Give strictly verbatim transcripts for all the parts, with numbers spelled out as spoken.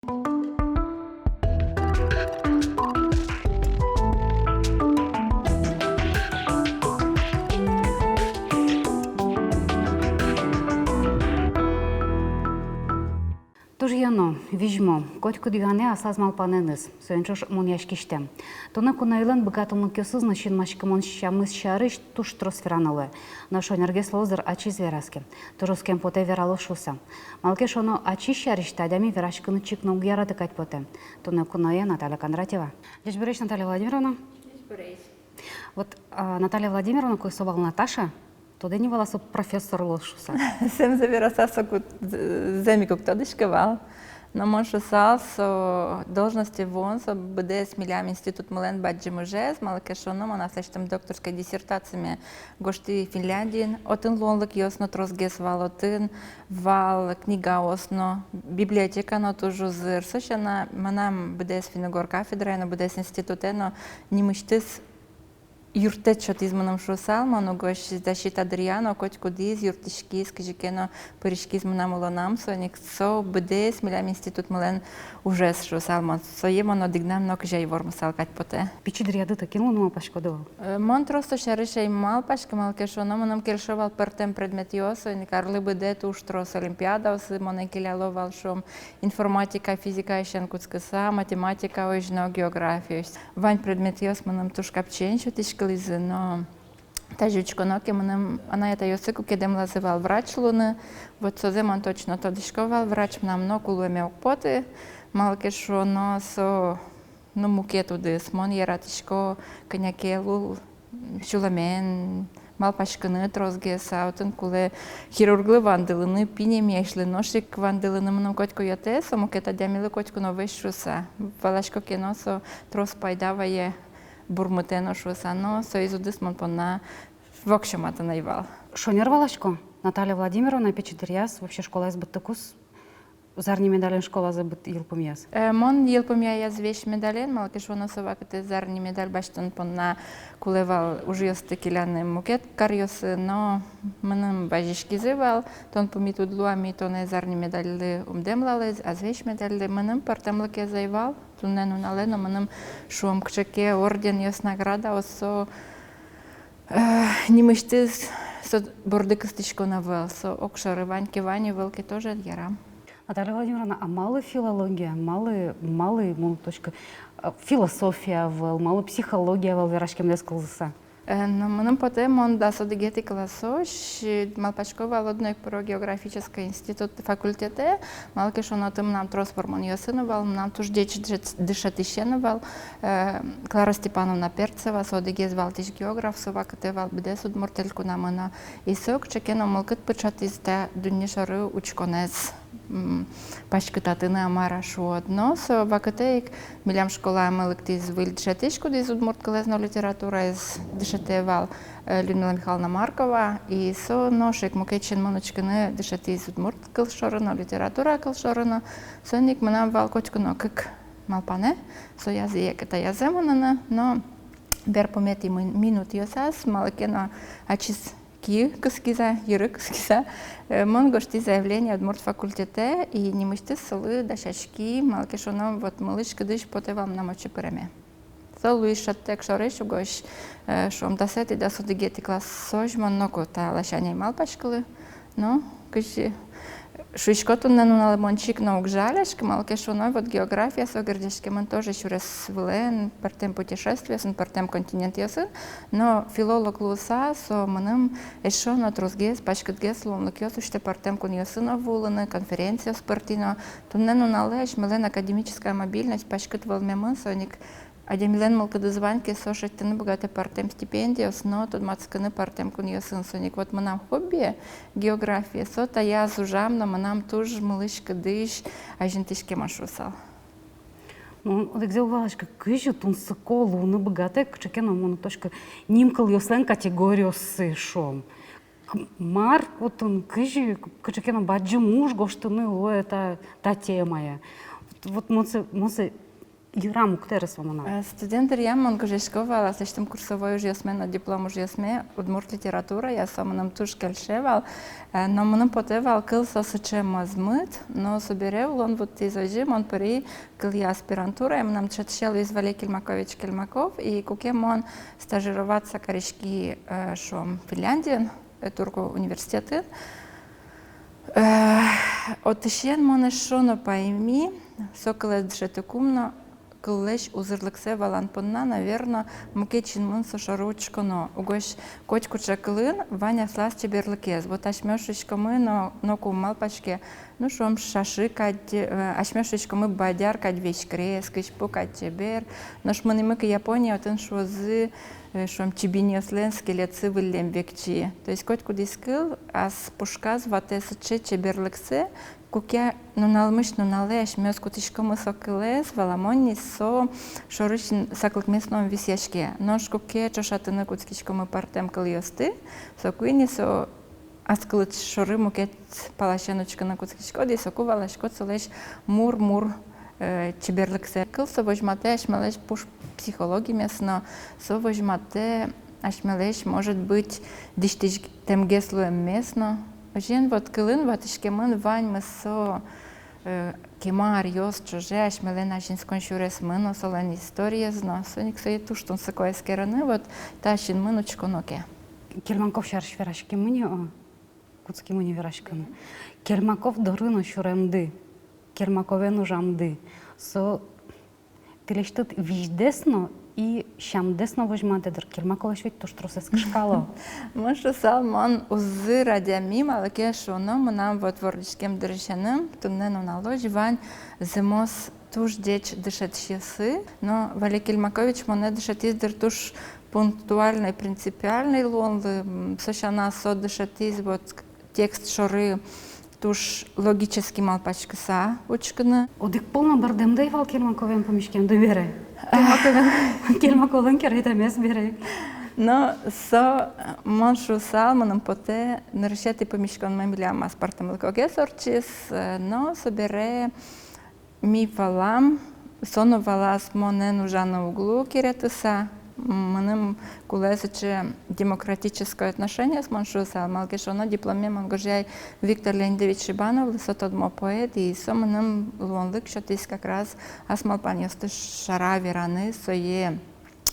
Туж ёно, визьмо, котькуд юанэ аслаз малпанэныз, соин ӵош мунъяськисьтэм. Туннэ куноелэн быгатонлыкъёсыз но синмаськымон сямыз сярысь туж трос верано луэ. Но шонергес луоз дыр, ачиз вераз ке. Туж оскем потэ вералоз шуыса. Малы ке шуоно, ачиз сярысь та адями вераськыны чик но уг яраты кадь потэ. Туннэ куное Наталья Кондратьева. Ӟечбуресь, Наталья Владимировна. Ӟечбуресь. Вот, а, Наталья Владимировна, ку со вал Наташа, тодэ ни вал-а, со профессор луоз шуыса. Зэмзэ вераса, соку з-, зэм ик уг тодӥськы вал. Но мон шуысал, со должносте вуон, со быдэс милям институтмылэн бадӟым ужез, малы ке шуоно, мон аслэсьтым докторской диссертациме гожтӥ Финляндиын, отын луонлыкъёс но тросгес вал, отын вал книгаос но, библиотека но туж узыр. Со сяна, мынам быдэс финн-угор кафедрае но, быдэс институтэ но нимысьтыз юрттэт сётӥз мыным шуысал, мон угось защита дыръя но котькудӥз юрттӥськиз, кызьы ке но пыриськиз мынам улонам, соин ик со быдэс милям институтмылэн ужез шуысал мон. Сое мон одӥгнам но кызьы ай вормысал кадь потэ. Пичи дыръяды тӥ кин луыны малпаськоды вал? Э, мон трос со сярысь ӧй малпаськы, малы ке шуоно, мыным кельшо вал пӧртэм предметъёс, соин ик арлы быдэ туж трос олимпиадаосы монэ келяло вал, шуом, информатика, физикаысен кутскыса, математикаозь но географиозь. Вань предметъёс мыным туж капчиен сётӥськылӥзы, но тазьы учконо ке, мыным анай-атайёсы куке дэмлазы вал врач луыны, вот созэ мон точно тодӥсько вал, врач мынам ноку луэме уг поты, малы ке шуоно, со, ну, мукет удыс. Мон яратӥсько кӧня ке лул сюлэмен малпаськыны тросгес, а отын кулэ хирурглы вандылыны, пинь эмъясьлы нош ик вандылыны. Мыным котьку йӧтэ, со мукет адямилы котьку но вӧсь шуыса. Валасько ке но, со трос пайда вае, бурмытэ но шуыса, но соиз удыс мон понна воксё матын ӧй вал. Шонер валасько, Наталья Владимировна пичи дыръяз, вообще школаез быдтыкуз, зарни медален школазэ быдтӥз, йылпумъяз. Э, мон йылпумъяй азвесь медален, малы ке шуоно, со вакытэ зарни медаль басьтон понна кулэ вал ужъёсты келяны мукет каръёсы, но мыным вазиськизы вал: тон пумит уд луы, а ми тонэ зарни медальлы ум дэмлалэ, азвесь медальлы. Мыным пӧртэмлыкез ӧй вал. Туннэ нуналэ но мыным, шуом, кыӵе ке орденъёс, наградаос, со, э, нимысьтыз со борды кыстӥськон ӧвӧл, со огшоры. Вань ке вань, ӧвӧл ке тоже яра. Наталья Владимировна, а малы филология, малы, малы, мон точка, э, философия ӧвӧл, малы психология ӧвӧл, вераськемдэс кылзыса? Э, но мыным потэ, мон дас одӥгетӥ классозь, э, малпасько вал, одно ик пыро географической институт, факультетэ, малы ке шуоно, отын мынам трос вормонъёсы но вал, мынам туж ӟеч дышет-, дышетӥсе но вал, э, Клара Степановна Перцева, со одӥгез валтӥсь географ, со вакытэ вал быдэс Удмурт Элькунамы но. И со кыӵе ке но мылкыд пыӵатӥз та дунне шоры учконэз, м, паськытатыны, а мар-а шуод. Но со вакытэ ик милям школаямы лыктӥз выль дышетӥсь, кудӥз удмурт кылэз но литератураез дышетэ вал, э, Людмила Михайловна Маркова, и со нош ик мукет синмын учкыны дышетӥз удмурт кыл шоры но, литература кыл шоры но. Соин ик мынам вал котьку но кык малпанэ: со язы яке та язы мыныны. Но берпуметӥ мин-, минутъёсаз, малы ке но ачиз киы кыскиз-а, йыры кыскиз-а, э, мон гожтӥ заявление удмурт факультетэ и нимысьтыз солы дасяськи, малы ке шуоно, вот мылысь-кыдысь потэ вал мынам отчы пыреме. Со луиз шӧдтэк шорысь угось, э, шуом, дасэтӥ, дас одӥгетӥ классозь мон ноку та ласянь ӧй малпаськылы. Но кызьы шуисько, туннэ нуналэ мон чик но уг жаляськы, малы ке шуоно, вот география со герӟаськемын тоже сюрес вылын, пӧртэм путешествиосын, пӧртэм континентъёсын. Но филолог луыса, со мыным эшшо но тросгес, паськытгес луонлыкъёс усьтэ пӧртэм кунъёсы но вуылыны, конференциос пыртӥ но. Туннэ нуналэ асьмелэн академическая мобильность паськыт вӧлмемын, соин ик адямилэн мылкыдыз вань ке, со шедьтыны быгатэ пӧртэм стипендиос но тодматскыны пӧртэм кунъёсын. Соин ик вот мынам хобби, география, со таяз ужам но мынам туж мылысь-кыдысь азинтӥськемын шуысал. Ну, одӥгзэ уг валаськы, кызьы тунсыко луыны быгатэ кыӵе ке но, мон точка, нимкылъёслэн категориоссы, шуом. К-, мар отын, кызьы, кыӵе ке но бадӟым уж гожтыны луэ та, та темая. Вот, вот мон сое, мон сое Йырам уг тэры со мынам. Э, студент дыръям мон гожъясько вал аслэсьтым курсовой ужъёсме но диплом ужъёсме удмурт литературая, со мыным туж кельше вал. Э, но мыным потэ вал, кыл со сыӵе мӧзмыт, но собере улон вуттӥз озьы, мон пыри кылъя аспирантурае, мынам дышетӥсе луиз Валерий Кельмакович Кельмаков, и куке мон стажироваться кариськи, э, шуом, Финляндиын, э, турку университетын, э, отысен мон эшшо но пайми, со кылэз дышетыкум но, кыллэсь узырлыксэ валан понна, наверно, мукет синмын со шоры учконо. Угось котькыӵе кылын вань аслаз чеберлыкез. Вот асьмеос шуиськомы но, ноку ум малпаське, ну, шуом, шашы кадь, э, асьмеос шуиськомы, бадяр кадь веськрес, кызьпу кадь чебер. Нош мынӥмы ке Японие, отын шуозы, э, шуом, чибинъёслэн скелетсы выллем векчи. То есть котькудӥз кыл ас пушказ ватэ сыӵе чеберлыксэ, куке нуналмысь нуналэ асьмеос кутӥськомы со кылэз, валамон ни, со шорысь н-, саклыкмес но ум висъяське. Нош куке ӵошатыны кутскиськомы пӧртэм кылъёсты, соку ини со ас кылыд шоры мукет паласен учкыны кутскиськод, и соку валаськод солэсь мур-мур, э, чеберлыксэ. Кыл со возьматэ асьмелэсь пуш психологимес но, со возьматэ асьмелэсь, может быть, дӥсьтӥсьтэмгес луэммес но. Озьыен, вот, кылын ватӥськемын ваньмыз со, э, кема аръёс ӵоже асьмелэн азинскон сюресмы но, солэн историез но. Соин ик сое туж тунсыко эскерыны, вот, та синмын учконо ке. Кельмаков сярысь вераськимы ни, о, кутскимы ни вераськыны. Кельмаков доры но сюремды, Кельмаковен ужамды, со тӥлесьтыд визьдэс но и сямдэс но возьматэ дыр. Кельмаковлэсь ведь туж тросэз кышкало. Мон шуысал, мон узыр адями, малы ке шуоно, мынам вот вордӥськем дырысеным туннэ нуналозь вань зэмос туж ӟеч дышетӥсьёсы, но Валерий Кельмакович монэ дышетӥз дыр туж пунктуальной, принципиальной луонлы, м, со сяна, со дышетӥз вот текст шоры туж логически малпаськыса учкыны. Одӥг пол но бӧрдэмды ӧй вал Кельмаковен пумиськемды бере. Кельмаковен, Кельмаковлэн керетэмез бере. Но со, мон шуысал, мыным потэ, нырысетӥ пумиськонмы милям аспӧртэмлыкогес ортчиз, э, но собере ми валам, со но валаз монэн ужаны уг лу, керетыса. Мыным кулэ сыӵе демократической отношениос, мон шуысал, малы ке шуоно, дипломме мон гожъяй Виктор Леонидович Шибановлы, со тодмо поэт, и со мыным луонлык сётӥз как раз ас малпанъёсты шара вераны, сое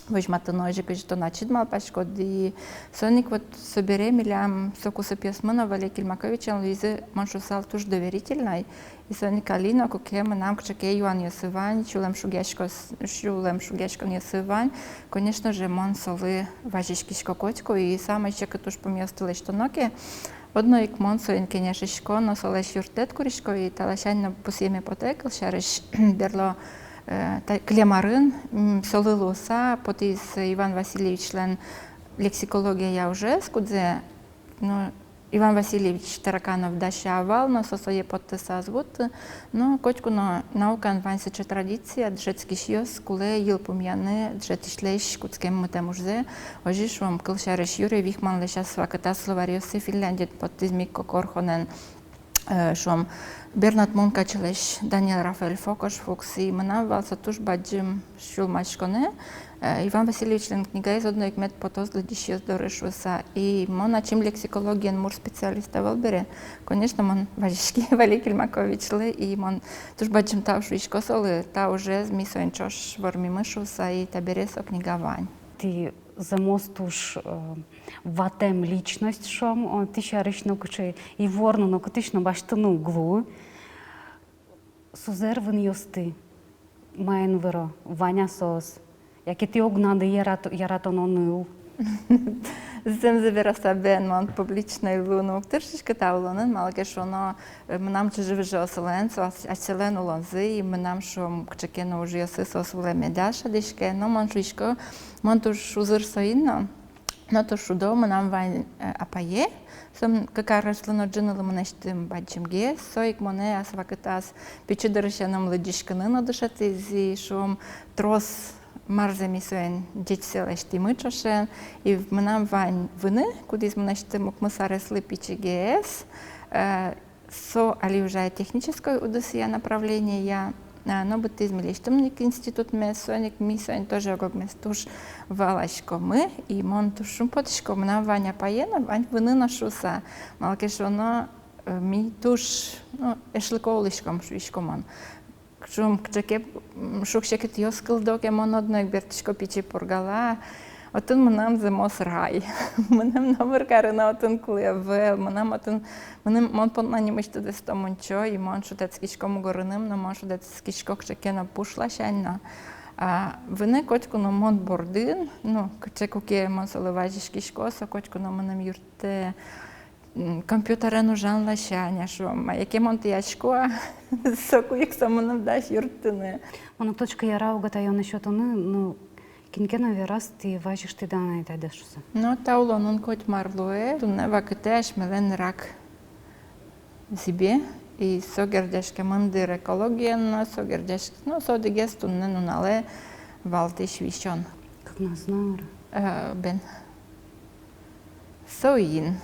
возьматыны озьы, кызьы тон ачид малпаськод. И соин ик вот собере милям со кусыпъёсмы но Валерий Кельмаковичен луизы, мон шуысал, туж доверительной. И соин ик али но, куке мынам кыӵе ке юанъёсы вань, сюлэм шугъяськос-, сюлэм шугъяськонъёсы вань, конечно же, мон солы вазиськисько котьку, и самой секыт ужпумъёсты лэсьтоно ке, одно ик мон соин кенешисько но солэсь юрттэт курисько, и та ласянь но пусъеме потэ, кылсярысь, берло, э, та-, кылем арын, м, солы луыса потӥз Иван Васильевичлэн лексикология ужез, кудзэ, ну, Иван Васильевич Тараканов дася вал, но со сое поттыса ӧз вутты. Но котьку но наукаын вань сыӵе традиция, дышетскисьёс кулэ йылпумъяны дышетӥсьлэсь кутскем-мытэм ужзэ. Озьы, шуом, кылсярысь, Юрий Вихманлэсь ас вакытаз словарьёсыз Финляндиын поттӥз Микко Корхонен, э, шуом, Бернат Мункачлэсь Даниэль Рафаэль Фокош-Фукс, и мынам вал со туж бадӟым сюлмаськонэ, э, Иван Васильевичлэн книгаез одно ик мед потоз лыдӟисьёс доры шуыса. И мон ачим лексикологиен мур специалист ӧвӧл бере, конечно, мон вазиськи Валерий Кельмаковичлы, и мон туж бадӟым тау шуисько солы, та ужез ми соин ӵош вормимы шуыса, и табере со книга вань. Тӥ зэмос туж, э, ватэм личность, шуом, э, тӥ сярысь нокыӵе ивор но, нокытысь но басьтыны уг луы. Сузэр-вынъёсты маин выро, вань-а соос? Яке тӥ огнады ярато-, яратоно ныл? Зэмзэ вераса, бен, мон публичной луыны уг тыршиськы та улонын, малы ке шуоно, э, мынам чыжы-выжыосылэн, соос ас-, асьсэлэн улонзы, и мынам, шуом, кыӵе ке но ужъёсы соос вылэм медаз шӧдӥське, но мон шуисько, мон туж узыр соин но, но туж шудо, мынам вань, э, апае, со мон кык ареслы но ӝынылы мынэсьтым бадӟымгес, со ик монэ ас вакытаз пичи дырысеным лыдӟиськыны но дышетӥз, и, шуом, трос марзэ ми соин ӟечсэ лэсьтӥмы ӵошен, и мынам вань выны, кудӥз мынэсьтым укмыс ареслы пичигес, э, со али ужай технической удысъя, направленияя, А, но быдтӥз милесьтым ик институтмес, соин ик ми соин тоже ог-огмес туж валаськомы, и мон туж шумпотӥсько, мынам вань апае но, вань выны но шуыса, малы ке шуоно, э, ми туж, ну, эшлыко улӥськом, шуисько мон. Шум, кыӵе ке, м, шуг-секытъёс кылдо ке, мон одно ик бертӥсько Пичи Пургала. Отын мынам зэмос рай. Мыным номыр карыны отын кулэ ӧвӧл. Мынам отын, мыным, мон понна нимысьтыз эстом мунчо, и мон шутэтскисько мугорыным, но мон шутэтскисько кыӵе ке но пуш ласянь но. А выны котьку но мон бордын, ну, кыӵе ке уке мон солы вазиськисько, со котьку но мыным юрттэ, м, компьютерен ужан ласянь, а шуом, мае ке мон тӥясько, соку ик со мыным дась юрттыны. Мон уг тодӥськы, яра-а уг-а та юанэз сётыны, ну, кин ке но вераз, тӥ вазиськиды анай-атайдэс шуыса. Но та улонын котьмар луэ, туннэ вакытэ асьмелэн рак зӥбе, и со герӟаськемын дыр экологиен но, со герӟаськ-, ну, со одӥгез туннэ нуналэ валтӥсь висён. Кыкназы на, яра? Э, бен. Соин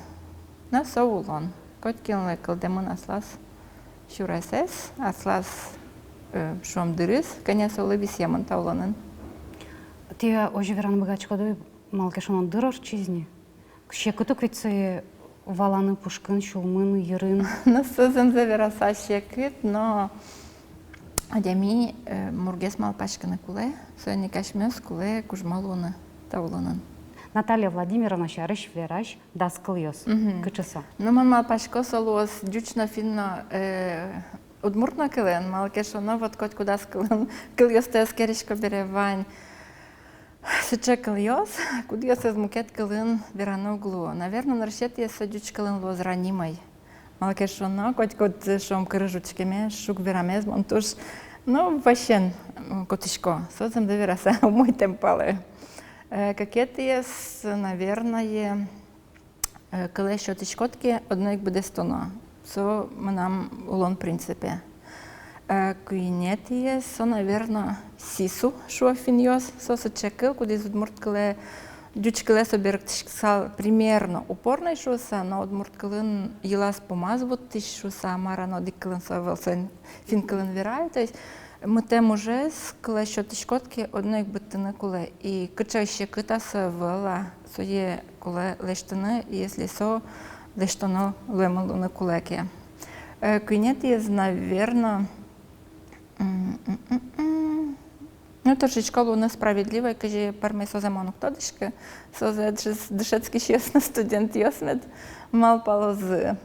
но со улон. Котькинлы кылдэмын аслаз сюресэз, аслаз, э, шуом, дырыз, кӧня солы висъямын та улонын. Тӥ озьы вераны быгатӥськоды, малы ке шуоно, дыр ортчиз ни. Секыт ук ведь сое валаны пушкын, сюлмын, йырын. Но со зэмзэ вераса секыт, но адями, э, мургес малпаськыны кулэ, соин ик асьмеос кулэ кужмо луыны та улонын. Наталья Владимировна сярысь верась дас кылъёс. Мгм. Кыӵе со? Ну, мон малпасько, со луоз ӟуч но, финн но, э, удмурт но кылын, малы ке шуоно, вот коть кудаз кылын, кылъёсты эскерисько бере, вань сыӵе кылъёс, кудъёсыз мукет кылын вераны уг луы. Наверно, нырысетӥез со ӟуч кылын луоз ранимый. Малы ке шуоно, котькуд, шуом, кырыж учкемез, шуг верамез мон туж, ну, васен, м, кутӥсько. Со зэмзэ вераса, умойтэм палэ. Э, кыкетӥез, наверное, э, кылэз сётӥськод ке, одно ик быдэстоно. Со мынам улон принципе. Э, куинетӥез, со, наверно, сису, шуо финнъёс. Со сыӵе кыл, кудӥз удмурт кылэ, ӟуч кылэ со берыктӥськысал примерно упорной шуыса, но удмурт кылын йылаз-пумаз вуттӥсь шуыса, мар-а но, одӥг кылын со ӧвӧл, соин финн кылын верай. То есть мытэм ужез кылэз сётӥськод ке, одно ик быдтыны кулэ. И кыӵе секыт-а со, ӧвӧл-а, сое кулэ лэсьтыны, если со лэсьтоно луэмын луыны кулэ ке. Э, куинетӥез, наверно, м, м, м, м. Ну, тыршисько луыны справедливой, кызьы пӧрме, созэ мон уг тодӥськы, созэ дыш-, дышетскисьёс но студентъёс мед малпалозы.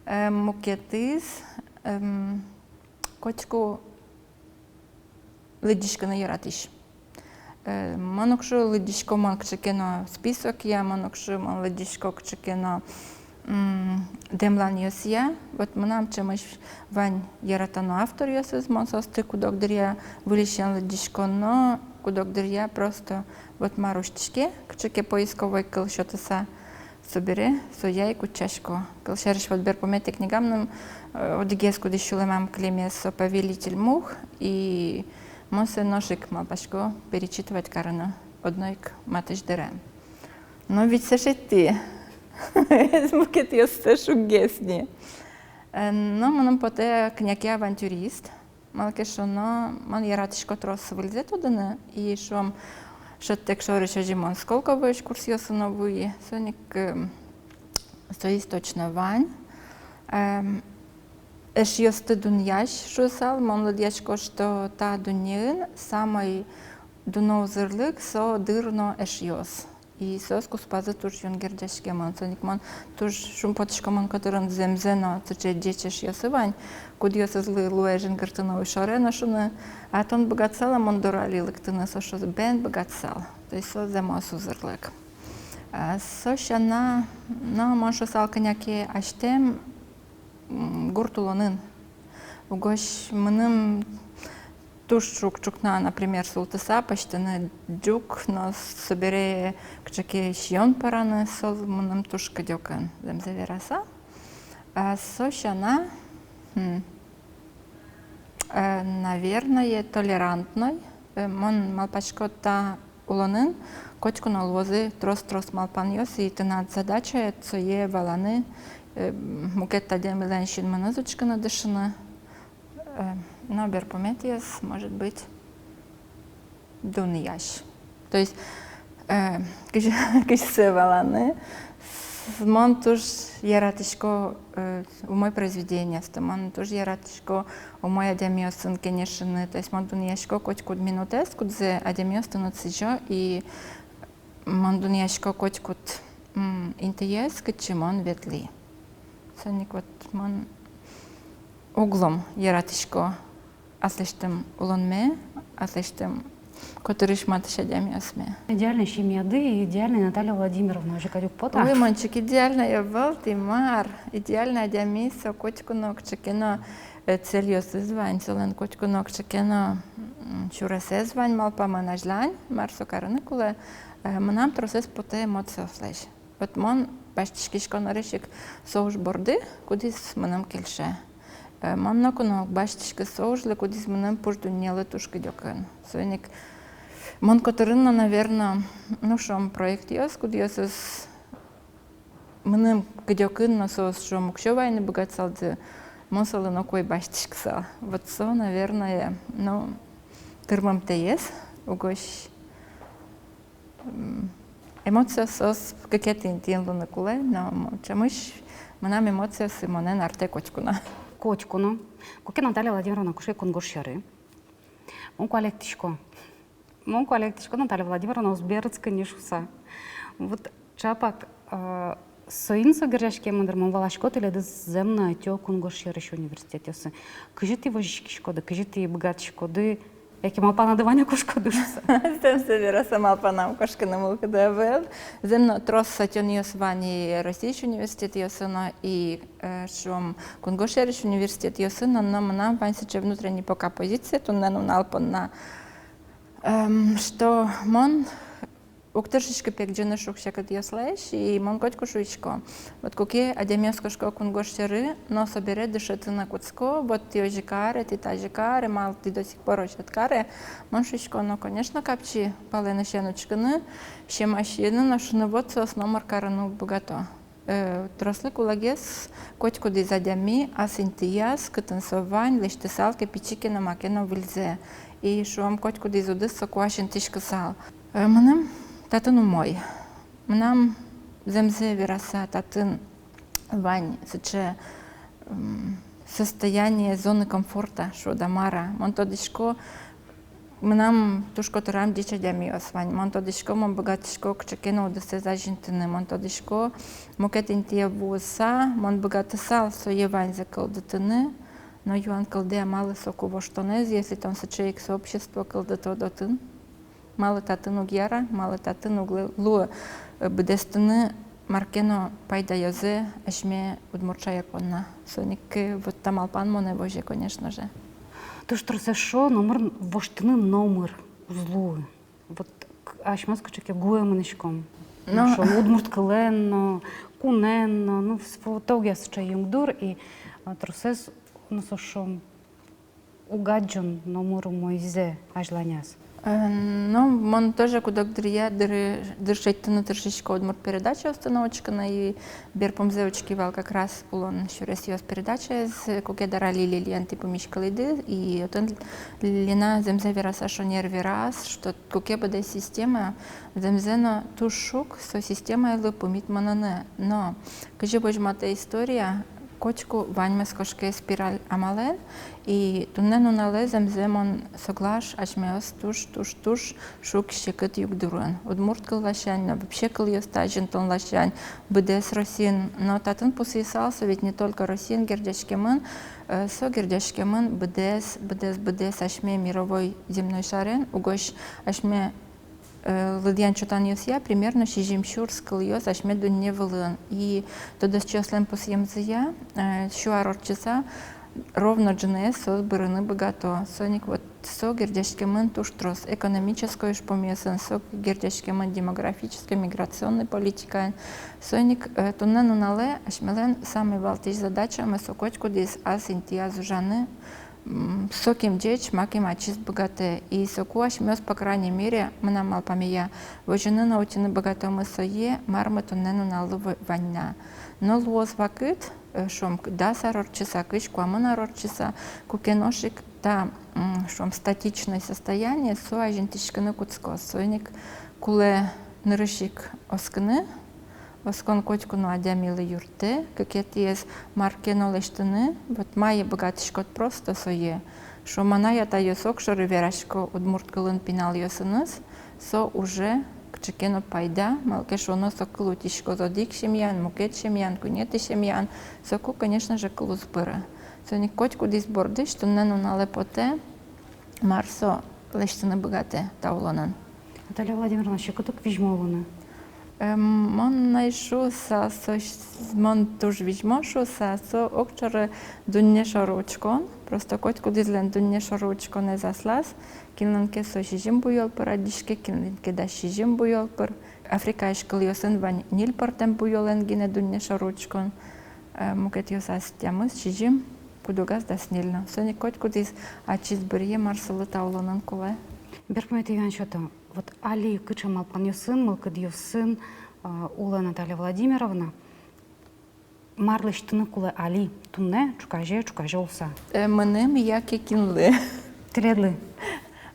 Э, мукетыз, эм, котьку лыдӟиськыны яратӥсь. Э, мон уг шуы, лыдӟисько мон кыӵе ке но списокъя, мон уг шуы, мон лыдӟисько кыӵе ке но, м, дэмланъёсъя. Вот мынам ӵемысь вань яратоно авторъёсыз, мон соосты куд-ог дыръя выльысен лыдӟисько, но куд-ог дыръя просто вот мар усьтӥське, кыӵе ке поисковой кыл сётыса, собере соя ик утчасько. Кылсярысь, вот берпуметӥ книга мыным, э, одӥгез, кудӥз сюлэмам кылемез, со «Повелитель мух», и мон сое нош ик малпасько перечитывать карыны одно ик матысь дыре. Но ведь сыӵе тӥ. Мукетъёсыз шуггес ни. Э, но мыным потэ княке авантюрист. Малы ке шуоно, мон яратӥсько трос выльзэ тодыны, и шуом, шӧдтэк шорысь озьы мон Сколковоысь курсъёсы но вуи, соин ик, эм, соиз точно вань. Эм, эшъёсты дунъясь шуысал, мон лыдъясько, что та дуннеын самой дуно узырлык — со дыр но эшъёс. И соос куспазы туж юн герӟаськемын. Соин ик мон туж шумпотӥсько, мон котырын зэмзэ но сыӵе ӟеч эшъёсы вань, кудъёсызлы луэ жингыртыны уйшоре но шуыны: «А тон быгатысал-а мон доры али лыктыны?» Соос шуо: «Бен, быгатысал». То есть со зэмос узырлык. А со сяна, но мон шуысал, кӧня ке азьтэм, м, гурт улонын. Угось мыным туж шуг ӵукна, например, султыса пӧзьтыны ӟук но собере кыӵе ке сиён пӧраны, со мыным туж кыдёкын, зэмзэ вераса. А со сяна, м, э, наверное, толерантной. Э, мон малпасько, та улонын котьку но луозы трос-трос малпанъёс, и тынад задачаед сое валаны, э, мукет адямилэн синмыныз учкыны, дышыны. Э, Но берпуметӥез, может быть, дунъясь. То есть, э, кызьы, кызьы сое валаны, с-, мон туж яратӥсько, э, умой произведениосты, мон туж яратӥсько умой адямиосын кенешыны. То есть мон дунъясько котькуд минутэз, кудзэ адямиос тыныд сӥзё, и мон дунъясько котькуд, м, интыез, кытчы мон ветлӥ. Соин ик вот мон углом яратӥсько аслэсьтым улонме, аслэсьтым котырысь матысь адямиосме. Идеальной семьяды и идеальной Наталья Владимировна уже кадь уг пота. Ой, мон чик идеальной ӧвӧл, Тимар. Идеальной адями со котьку но кыӵе ке но, э, цельёсыз вань, солэн котьку но кыӵе ке но, м, сюресэз вань, малпамын азьлань, мар со карыны кулэ, э, мынам тросэз потэ эмоциослэсь. Вот мон басьтӥськисько нырысь ик со уж борды, кудӥз мыным кельше. Э, мон ноку но уг басьтӥськы со ужлы, кудӥз мыным пуш дуннелы туж кыдёкын. Соин ик мон котырын но, наверно, ну, шуом, проектъёс, кудъёсыз мыным кыдёкын но, соос, шуом, уксё вайыны быгатысалзы, мон солы ноку ӧй басьтӥськысал. Вот со, наверное, ну, тырмымтэез, угось. М, эмоциос соос кыкетӥ интыын луыны кулэ, но мо-, ӵемысь мынам эмоциосы монэн артэ котьку но. Котьку но. Куке Наталья Владимировна кошке кунгож сьӧры, мон куалекъясько. Мон куалекъясько, Наталья Владимировна уз берытскы ни шуса. Вот ӵапак, э, соин со герӟаськемын дыр, мон валасько, тӥледыз зэм но ӧтё кунгож сьӧрысь университетъёсы. Кызьы тӥ возиськиськоды, кызьы тӥ быгатӥськоды, яке малпанады вань-а, кошкоды шуса? Зэмзэ вераса, малпанам кошкыны мылкыды ӧвӧл. Зэм но трос ӧтёнъёс вань и Россиысь университетъёсы но, и, э, шуом, кунгож сьӧрысь университетъёсы но, но мынам вань сыӵе внутренний пока позиция туннэ нунал понна. Эм, что мон уг тыршиськы пегӟыны шуг-секытъёслэсь, и мон котьку шуисько. Вот куке адямиос кошко кунгож сьӧры, но собере дышетыны кутско, вот тӥ озьы каре, тӥ тазьы каре, малы тӥ до сих пор озьы ӧд каре. Мон шуисько, но, конечно, капчи палэнысен учкыны, сьӧмасьыны, но шуыны, вот соос номыр карыны уг быгато. Э, трослы кулэгес котькудӥз адями ас интыяз, кытын со вань, лэсьтысал ке пичи ке но, маке но выльзэ. И, шуом, котькудӥз удыс соку ачинтӥськысал. Э, мыным татын умой. Мынам, зэмзэ вераса, татын вань сыӵе, м, состояние зоны комфорта, шуод-а, мар-а. Мон тодӥсько, мынам туж котырам ӟеч адямиос вань. Мон тодӥсько, мон быгатӥсько кыӵе ке но удысэз азинтыны. Мон тодӥсько, мукет интые вуыса, мон быгатысал сое ваньзэ кылдытыны. Но юан кылдэ-а, малы соку воштонэз, если тон сыӵе ик сообщество кылдытод отын? Малы татын уг яра, малы татын уг лу-, луы, э, быдэстыны мар ке но пайдаёзэ асьме удмурт шаер понна. Соин ик, э, вот та малпан монэ возе, конечно же. Туж трос эшшо номыр воштыны номыр уз луы. Вот к-, асьмеос кыӵе ке гуэ мынӥськом. Но. Ну, шуом, удмурт кылэн но, кунэн но, ну, с-, вот огъя сыӵе югдур, и, а, тросэз, ну, со, шуом, уг адӟо номыр умойзэ азьланяз. Э, ну, мон тоже куд-ог дыръя дыр-, дыр шедьтыны тыршисько удмурт передачаосты но учкыны, и берпумзэ учки вал как раз «Улон сюресъёс» передачаез, э, куке Дарали Лилиен тӥ пумиськылӥды, и отын Лина зэмзэ вераса шонер вераз, что куке быдэс система, зэмзэ но туж шуг со системалы пумит мыныны. Но кызьы возьматэ история, котьку ваньмыз кошке спираль амалэн, и туннэ нуналэ зэмзэ мон соглаш, асьмеос туж, туж, туж шуг-секыт югдурын. Удмурт кыл ласянь но, вообще кылъёсты азинтон ласянь, быдэс Россиын. Но татын пусйысал, со ведь не только Россиын герӟаськемын, э, со герӟаськемын быдэс, быдэс, быдэс асьме мировой земной шарен, угось асьме э, лыдъян-чотанъёсъя, примерно сизьым сюрс кылъёс асьме дунне вылын. И тодосчиослэн пусъемзыя, э, сю ар ортчыса ровно ӝыныез соос бырыны быгато. Соин ик вот со герӟаськемын туж трос экономической ужпумъёсын, со герӟаськемын демографической, миграционной политикаен. Соин ик, э, туннэ нуналэ асьмелэн самой валтӥсь задачамы со котькудӥз ас интыяз ужаны, м, сокем ӟеч, макем ачиз быгатэ. И соку асьмеос, по крайней мере, мынам малпамея, возьыны но утьыны быгатомы сое, мар мед туннэ нуналлы во-, вань на. Но луоз вакыт, э, шуом, к-, дас ар ортчыса, кызь, куамын ар ортчыса, куке нош ик та, м, шуом, статичное состояние, со азинтӥськыны кутскоз. Соин ик кулэ нырысь ик оскыны, оскон котьку но адямилы юрттэ, кыкетӥез мар ке но лэсьтыны, вот мае быгатӥськод, просто сое. Шуом, анай-атайёс огшоры верасько удмурт кылын пиналъёсыныз, со уже кыӵе ке но пайда, малы ке шуоно, со кыл утиськоз одӥг семьяын, мукет семьяын, куинетӥ семьяын, соку, конечно же, кыл уз пыры. Соин ик котькудӥз бордысь туннэ нуналэ потэ, мар со лэсьтыны быгатэ та улонын. Наталья Владимировна, секыт ук визьмо улыны? Эм, мон на ай шуыса, со ш-, мон туж визьмо шуыса, со огшоры дунне шоры учкон, просто котькудӥзлэн дунне шоры учконэз аслаз, кинлэн ке со сизьым буёл пыр адӟиське, кинлэн ке дас сизьым буёл пыр. Африкаысь кылъёсын вань ньыль пӧртэм буёлэн гинэ дунне шоры учкон, э, мукетъёсаз тямыс, сизьым, куд-огаз дас ньыль но. Соин ик котькудӥз ачиз быръе, мар солы та улонын кулэ. Берпуметӥ юан сёто. Вот али кыӵе малпанъёсын, мылкыдъёсын, а, улэ Наталья Владимировна? Мар лэсьтыны кулэ али, туннэ, ӵуказе, ӵуказе улса? Э, мыным яке кинлы? Тӥледлы.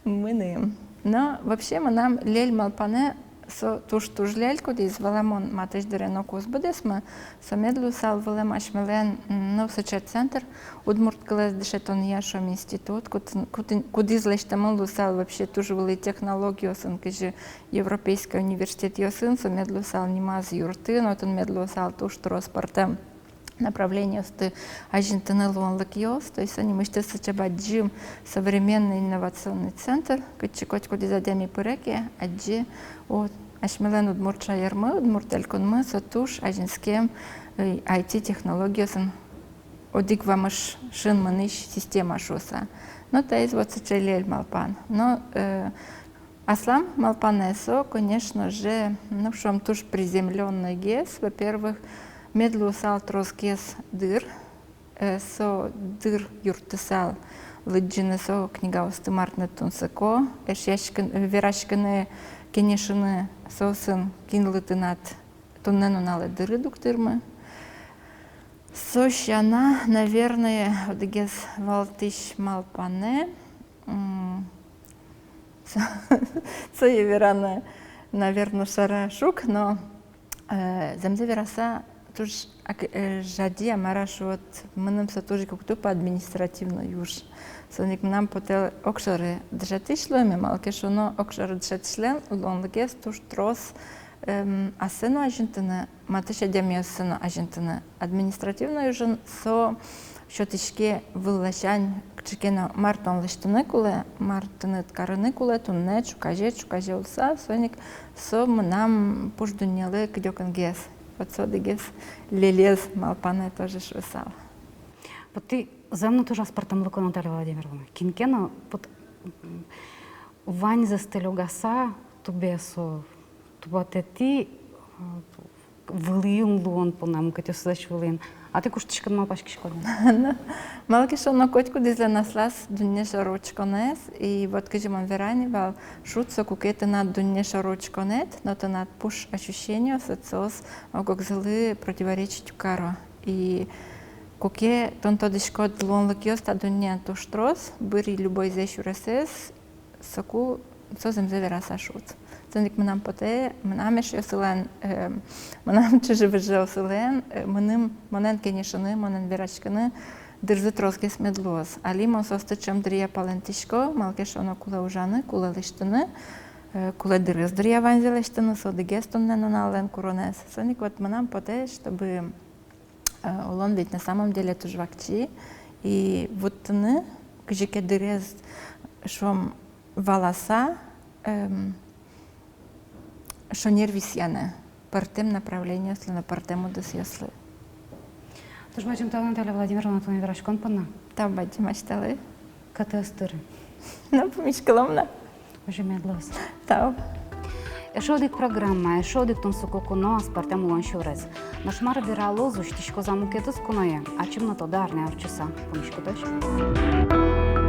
Мыным. Но вообще мынам лель малпанэ, со туж-туж лель, кудӥз, валамон, матысь дыре но уз быдэсмы, со мед луысал вылэм асьмелэн, м, ну, сыӵе центр, удмурт кылэз дышетонъя, шуом, институт, кудӥз, кудӥз, кудӥз лэсьтэмын луысал вообще туж вылӥ технологиосын, кызьы Европейской университетъёсын, со мед луысал нимаз юртын, отын мед луысал туж трос пӧртэм направлениосты азинтыны луонлыкъёс, то есть со нимысьтыз сыӵе бадӟым современный инновационный центр, кытчы котькудӥз адями пыре ке, адӟе, о, асьмелэн удмурт шаермы, удмурт элькунмы со туж азинскем, э, ай ти технологиосын одӥг вамышын мынӥсь система шуыса. Но таиз вот сыӵе лель малпан. Но, э, аслам малпанэ со, конечно же, ну, шуом, туж приземлённойгес. Во-первых, мед луысал тросгес дыр, э, со дыр юрттысал лыдӟыны со книгаосты, мар тыныд тунсыко, эшъяськын-, вераськыны, кенешыны соосын, кинлы тынад туннэ нуналэ дырыд уг тырмы. Со сяна, наверное, одӥгез валтӥсь малпанэ, м, со-, сое вераны, наверно, шара шуг, но, э, зэмзэ вераса, туж ак-, э, жади-а, мар-а шуод, мыным со туж ик уг тупа административной уж. Соин ик мынам потэ огшоры дышетӥсь луэме, малы ке шуоно, огшоры дышетӥсьлэн луонлыкез туж трос, эм, ассэ но азинтыны, матысь адямиоссэ но азинтыны. Административной ужын со сётӥське вылласянь кыӵе ке но, мар тон лэсьтыны кулэ, мар тыныд карыны кулэ туннэ, ӵуказе, ӵуказе улса, соин ик со мынам пуш дуннелы кыдёкынгес. Вот со одӥгез лелез малпанэ тоже шуысал. Вот тӥ зэм но туж аспӧртэмлыко, Наталья Владимировна. Кин ке но, вот, м, ваньзэс тэльогаса, тубе со тубатэтӥ, а, вылӥын луон понна, мукетъёсызлэсь вылӥын. А тӥ куштӥськыны малпаськиськоды? Ну, малы ке шуоно, котькудӥзлэн аслаз дунне шоры учконэз, и вот кызьы мон верай ни вал, шуд со, куке тынад дунне шоры учконэд, но тынад пуш ощущениосыд, соос ог-огзылы противоречить уг каро. И куке тон тодӥськод, луонлыкъёс та дуннеын туж трос, быри любойзэ сюресэз, соку со зэмзэ вераса шуд. Соин ик мынам потэ, мынам эшъёсылэн, э, мынам чыжы-выжыосылэн, э, мыным, монэн кенешыны, монэн вераськыны дырзы тросгес мед луоз. Али мон соосты ӵем дыръя палэнтӥсько, малы ке шуоно, кулэ ужаны, кулэ лэсьтыны, э, кулэ дырыз дыръя ваньзэ лэсьтыны, со одӥгез туннэ нуналлэн куронэз. Соин ик вот мынам потэ, чтобы Э, улон ведь на самом деле туж вакчи, и вуттыны кызьы ке дырез, шуом, валаса, эм, шонер висъяны пӧртэм направлениослы но, пӧртэм удысъёслы. Туж бадӟым тау, Наталья Владимировна, туннэ вераськон понна. Тау бадӟым асьтэлы. Кӧты ӧз тыры. Но пумиськылом на. Озьы мед луоз. Тау. Эшшо одӥг программа, эшшо одӥг тунсыко куно, аспӧртэм улон сюрес. Нош мар вералоз, усьтӥськоз-а мукетыз куное, ачим но тодо арня ортчыса. Пумиськытозь.